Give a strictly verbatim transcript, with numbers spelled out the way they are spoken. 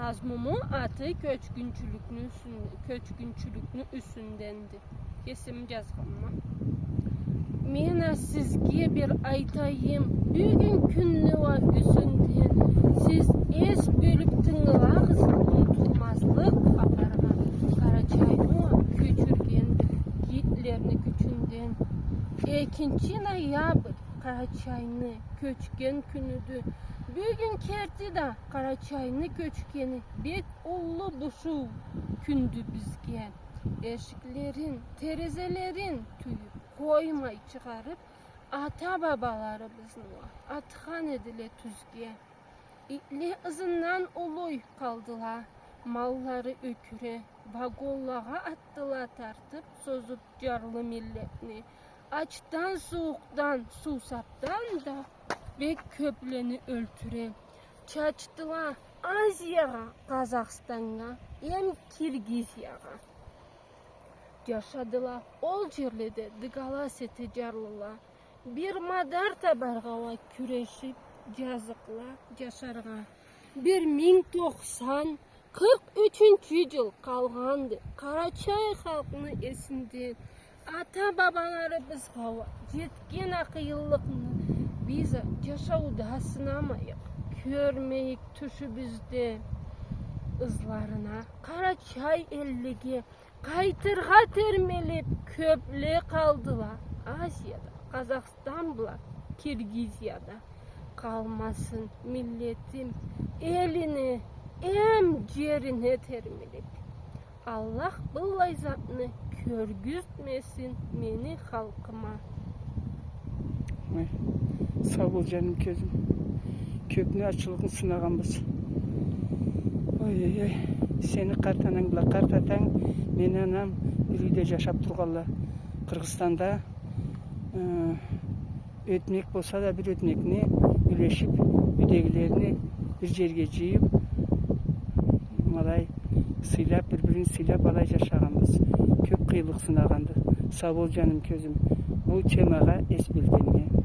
Мазмуму, аты кёчгюнчюлюкню юсюн-, кёчгюнчюлюкню юсюнденди. Кесим джазгъанма. Мен а сизге бир айтайым, бюгюн кюнню уа юсюнден. Сиз эс бёлюп тынгылагъыз, унутулмазлыкъ хапаргъа. Къарачайны уа кёчюргенди Гитлерни кючюнден. Экинчи ноябрь Къарачайны кёчген кюнюдю. Бюгюн керти да Къарачайны кёчгени бек уллу бушуу кюндю бизге. Эшиклерин, терезелерин тюйюп, къоймай чыгъарып, ата-бабаларыбызны уа атхан эдиле тюзге. Итле ызындан улуй къалдыла, маллары ёкюре, вагонлагъа атдыла тартып, созуп джарлы миллетни. Ачдан, сууукъдан, суусапдан да бек кёплени ёлтюре. Чачдыла Азиягъа, Къазахстаннга эм Киргизиягъа. Джашадыла ол джерледе дыгалас эте джарлыла. Бир мадар табаргъа уа кюрешип, джазыкъла джашаргъа. Бир минг тохсан къыркъ ючюнчю джыл къалгъанды Къарачай халкъны эсинде. Ата-бабаларыбызгъа уа джетген а къыйынлыкъны биз а джашауда сынамайыкъ, кёрмейик тюшюбюзде ызларына. Къарачай эллеге къайтыргъа термелеп, кёпле къалдыла Азияда, Къазахстан бла Киргизияда. Къалмасын миллетим элине эм джерине термелеп. Аллах быллай затны кёргюзтмесин мени халкъыма. Ой, сау бол, джаным, кёзюм. Кёпню ачылыгъын сынагъанбыз. Ой, ой, ой. Сени къарт ананг бла къарт атанг, мени анам бир юйде джашап тургъанла. Къыргъызстанда, э, ётмек болса да, бир ётмекни юлешип, юйдегилерини бир джерге джыйып, алай сыйлап, бир-бирин сыйлап, алай джашагъанбыз. Кёп къыйынлыкъ сынагъанды. Сау бол, джаным, кёзюм, бу темагъа эс бёлгенинге.